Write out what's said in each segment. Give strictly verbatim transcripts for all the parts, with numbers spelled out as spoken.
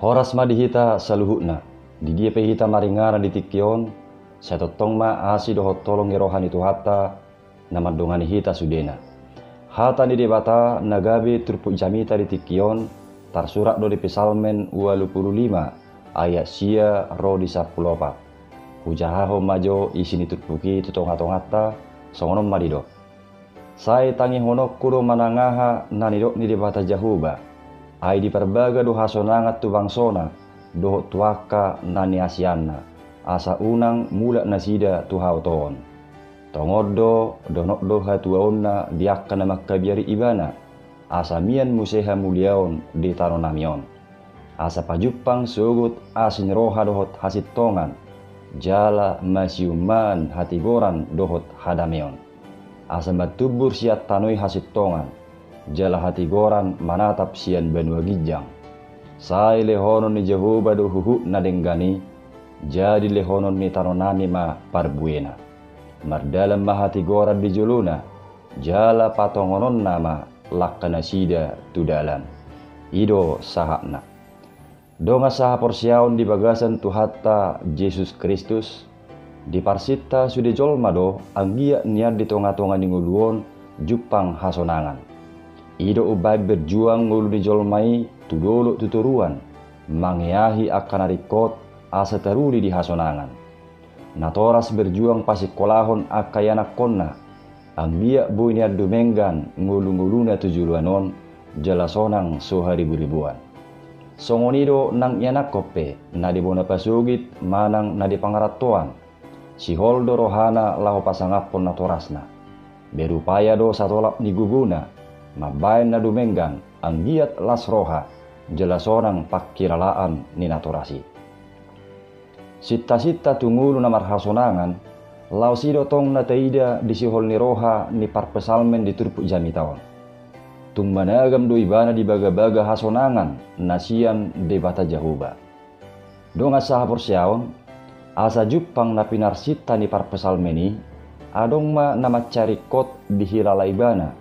Horas ma di hita saluhutna, di dia pe hita maringanan di tingki on, sai tongtong ma asi dohot holong ni roha ni Tuhanta na mandongani hita sudena. Hata ni Debata na gabe turpuk jamita di tingki on, tarsurat do di Psalmen ualu pulu lima, ayat sia ro di sampulu opat. Hujahahon ma jo isi ni turpuk i tu tongatonganta, songon on ma didok. Sai tangihononku do manang aha na nidok ni Debata Jahowa, ai diparbaga do hasonangan tu bangsona, dohot tu angka na niasianna, asa unang mulak nasida tu haotoon. Tongon do, donok do hatuaonna di angka na mangkabiari ibana, asa mian muse hamuliaon di tano nami on. Asa pajumpang sogot asi ni roha dohot hasintongan, jala masiummaan hatigoran dohot hadameon. Asa martumbur sian tano i hasintongan, jala hatigoran manatap sian banua ginjang. Sai lehonon ni Jahowa do huhut na denggan i, jadi lehonon ni tano nami ma parbuena. Mardalan ma hatigoran di jolona, jala patongononna ma langka nasida tu dalan. I do sahatna. Dongan sahaporseaon di bagasan Tuhanta Jesus Kristus, diparsinta sude jolma do anggiat nian di tongatonga ni ngolu on jumpang hasonangan. I do umbahen berjuang ngolu ni jolma i tu dolok tu toruan, mangeahi angka na ringkot asa taruli di hasonangan. Natoras berjuang pasingkolahon angka ianakkonna, anggiat boi nian dumenggan ngolungoluna tu joloan on, jala sonang so hariburibuan. Songon i do nang ianakkon pe, na di bona pasogit manang na di pangarantoan, sihol do rohana laho pasangaphon natorasna. Berupaya do satolap ni gogona, mambahen na dumenggan, anggiat las roha, jala sonang pangkilalaan ni natoras i. Sintasinta tu ngolu na marhasonangan, laos i do tong na taida di sihol ni roha ni parpsalmen di turpuk jamita on. Tung managam do ibana di bagabaga hasonangan na sian Debata Jahowa. Dongan sahaporseaon, asa jumpang na pinarsinta ni parpsalmen i, adong ma na mansai ringkot dihilala ibana,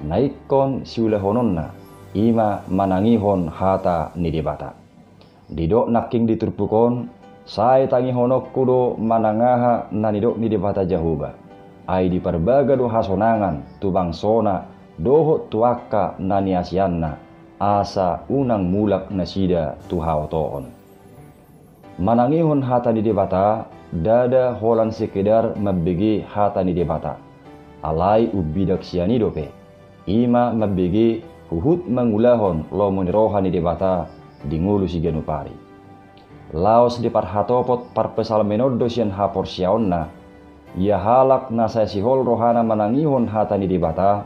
na ingkon siulahononna, i ma manangihon hata ni Debata. Didok nangkin di turpuk on, sai tangihononku do manang aha na nidok ni Debata Jahowa. Ai diparbaga do hasonangan tu bangsona dohot tu angka na niasianna, asa unang mulak nasida tu haotoon. Manangihon hata ni Debata, ndada holan sekedar mambege hata ni Debata. Alai umbidak sian i dope. I ma mambege huhut mangulahon lomo ni roha ni Debata di ngolu siganup ari. Laos diparhatopot parpsalmen on do sian haporseaonna, ia halak na sai sihol rohana manangihon hata ni Debata,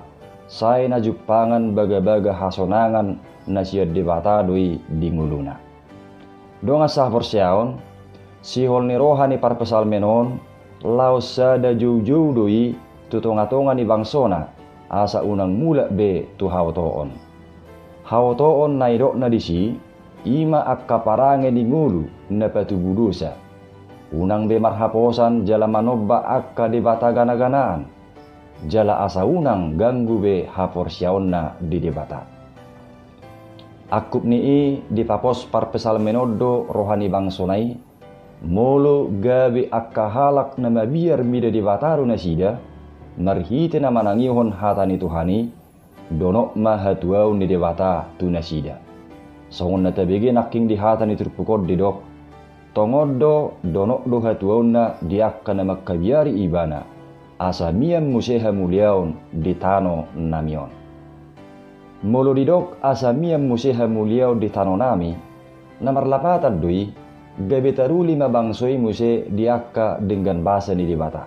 sai na jumpangan bagabaga hasonangan na sian Debata do i di ngoluna. Dongan sahaporseaon, sihol ni roha ni parpsalmen on, laos sada joujou do i tu tongatonga ni bangsona, asa unang mulak be tu haotoon. Haotoon na nidokna disi, i ma angka parange ni ngolu na patubu dosa. Unang be marhaposan jala manomba angka debata ganaganaan, jala asa unang ganggu be haporseaonna di Debata. Angkup ni i dipapos parpsalmen on do roha ni bangsona i, molo gabe angka halak na mabiar mida Debata do nasida, marhite na manangihon hata ni Tuhan i, donok ma hatuaon ni Debata tu nasida. Songon na tabege nangkin di hata ni turpuk on didok, tongon do, donok do hatuaonna di angka na mangkabiari ibana, asa mian muse hamuliaon di tano nami on. Molo didok asa mian muse hamuliaon di tano nami, na marlapatan do i, gabe taruli ma bangso i muse di angka denggan basa ni Debata.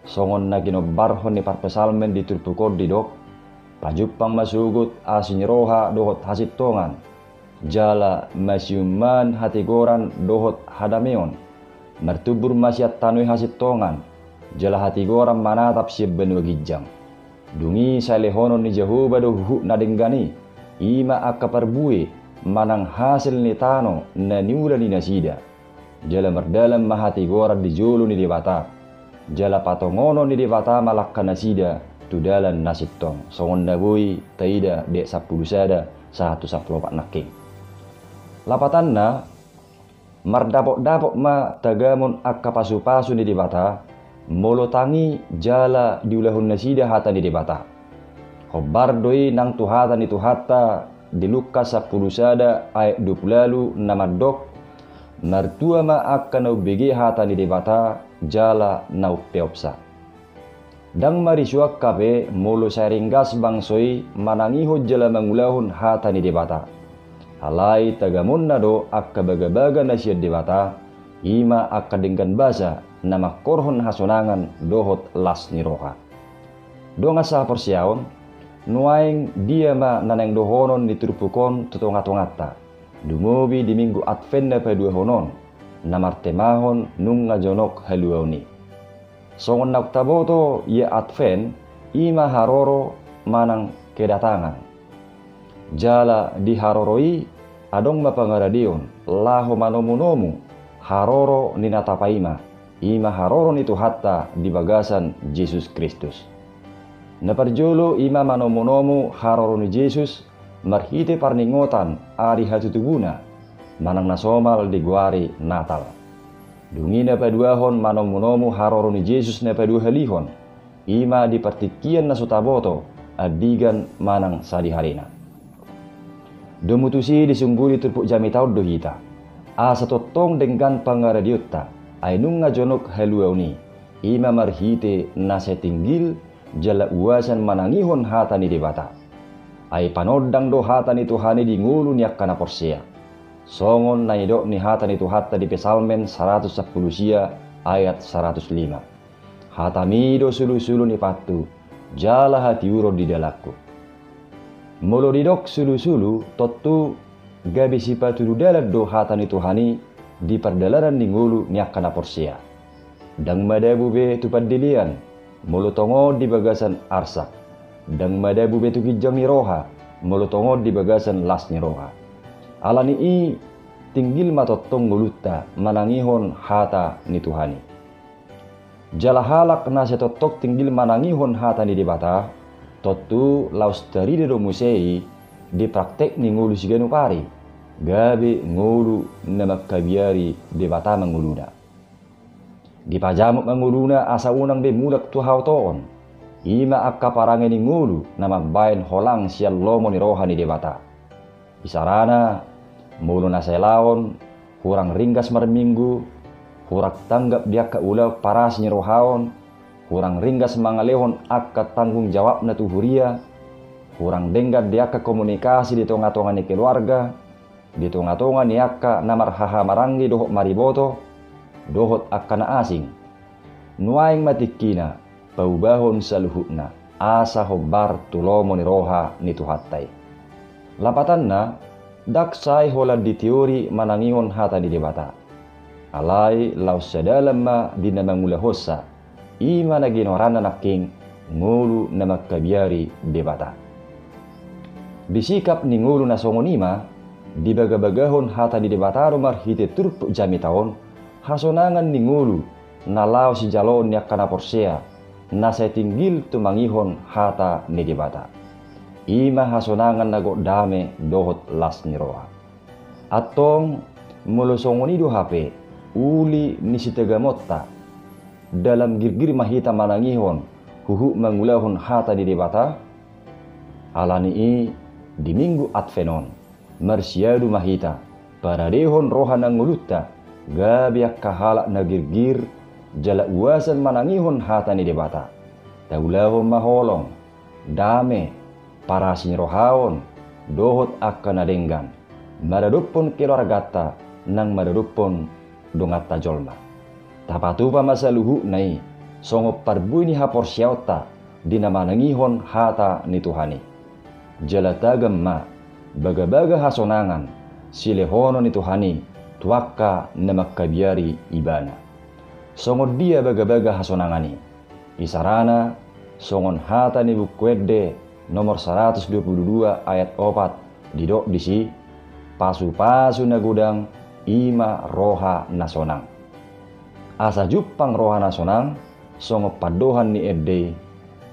Songon na ginombarhon ni parpsalmen di turpuk on didok, pajumpang ma sogot asi ni roha dohot hasintongan, jala masiummaan hatigoran dohot hadameon, martumbur ma sian tano i hasintongan, jala hatigoran manatap sian banua ginjang. Dung i sai lehonon ni Jahowa do huhut na denggan i, i ma angka parbue manang hasil ni tano na niula ni nasida. Jala mardalan ma hatigoran di jolo ni Debata. Jala patongonon ni Debata ma langka nasida tu dalan na sintong. Songon na boi taida di sampulu sada sahat tu sampulu opat nangkin. Lapatanna, mardapotdapot ma tagamon angka pasupasu ni Debata, molo tangi jala diulahon nasida hata ni Debata. Hombar do i nang tu hata ni Tuhanta di Lukas sampulu sada ayat dua pulu ualu na mandok: Martua ma angka na umbege hata ni Debata jala na umpeopsa. Ndang marisuang hape molo sai ringgas bangso i manangihon jala mangulahon hata ni Debata. Alai tagamonna do angka bagabaga na sian Debata, i ma angka denggan basa na mangkorhon hasonangan dohot las ni roha. Dongan sahaporseaon, nuaeng dia ma na naeng dohonon ni turpuk on tu tongatonganta, lumobi di Minggu Advent na paduahon on, na martemahon Nunga Jonok Haluaon i. Songon naung taboto, ia Advent i ma haroro manang kedatangan. Jala di haroro i adong ma pangaradeon laho manomunomu haroro ni na tapaima, i ma haroro ni Tuhanta di bagasan Jesus Kristus. Na parjolo i ma manomunomu haroro ni Jesus marhite parningotan ari hatutubuna, manang na somal digoari Natal. Dung i na paduahon manomunomu haroro ni Jesus na paduahalihon, i ma di partingkian na so taboto andigan manang sadiharina. Domu tusi disungguli turpuk jamita on do hita, asa tongtong denggan pangaradeonta, ai nunga jonok haluaon i, i ma marhite na sai tinggil jala uasan manangihon hata ni Debata. Ai panondang do hata ni Tuhan i di ngolu ni angka na porsea. Songon na nidok ni hata ni Tuhanta di Psalmen saratus sampulu sia ayat saratus lima: Hatami do sulusulu ni pathu, jala hatiuron di dalanku. Molo didok sulusulu, tontu gabe sipatudu dalan do hata ni Tuhan i di pardalanan ni ngolu ni angka na porsea. Ndang madabu be tu pandelean, molo tongon di bagasan arsak. Ndang madabu be tu ginjang ni roha, molo tongon di bagasan las ni roha. Ala ni i, tinggil ma tongtong ngolunta manangihon hata ni Tuhan i. Jala halak na sai tongtong tinggil manangihon hata ni Debata, tontu laos tarida do muse i di praktek ni ngolu siganup ari, gabe ngolu na mangkabiari Debata ma ngoluna. Dipajamuk ma ngoluna asa unang be mulak tu haotoon, i ma angka parange ni ngolu na mambahen holang sian lomo ni roha ni Debata. Isarana, molo na sai laon, hurang ringgas marminggu, hurang tanggap di angka ulaon parasi ni roha on, hurang ringgas mangalehon angka tanggung jawabna tu huria, hurang denggan di angka komunikasi di tongatonga ni keluarga, di tongatonga ni angka na marhahamaranggi dohot mariboto, dohot angka na asing. Nuaeng ma tingkina paubahon saluhutna, asa hombar tu lomo ni roha ni Tuhanta i. Lapatanna, ndang sai holan di teori manangihon hata ni Debata. Alai laos sadalan ma di na mangulahonsa, i ma na ginoaranna nangkin ngolu na mangkabiari Debata. Di sikap ni ngolu na songon i ma, dibagabagahon hata ni Debata do marhite turpuk jamita on, hasonangan ni ngolu na laho sijaloon ni angka na porsea, na sai tinggil tumangihon hata ni Debata. I ma hasonangan na gok dame dohot las ni roha. Antong, molo songon i do hape uli ni sitagamonta, dalam girgir ma hita manangihon huhut mangulahon hata ni Debata? Ala ni i, di Minggu Advent on, marsiadu ma hita paradehon roha nang ngolunta, gabe angka halak na girgir jala uasan manangihon hata ni Debata. Taulahon ma holong, dame, parasi ni roha on, dohot angka na denggan maradophon keluarganta nang maradophon donganta jolma. Tapatupa ma saluhutna i songon parbue ni haporseaonta di na manangihon hata ni Tuhan i. Jala tagam ma bagabaga hasonangan silehonon ni Tuhan i tu angka na mangkabiari Ibana. Songon dia bagabaga hasonangan i? Isarana, songon hata ni Buku Ende nomor saratus dua pulu dua ayat opat, didok disi: Pasupasu na godang i ma roha na sonang. Asa jumpang roha na sonang, songon pandohan ni ende i,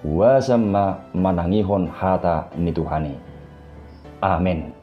uasan ma manangihon hata ni Tuhan i. Amen.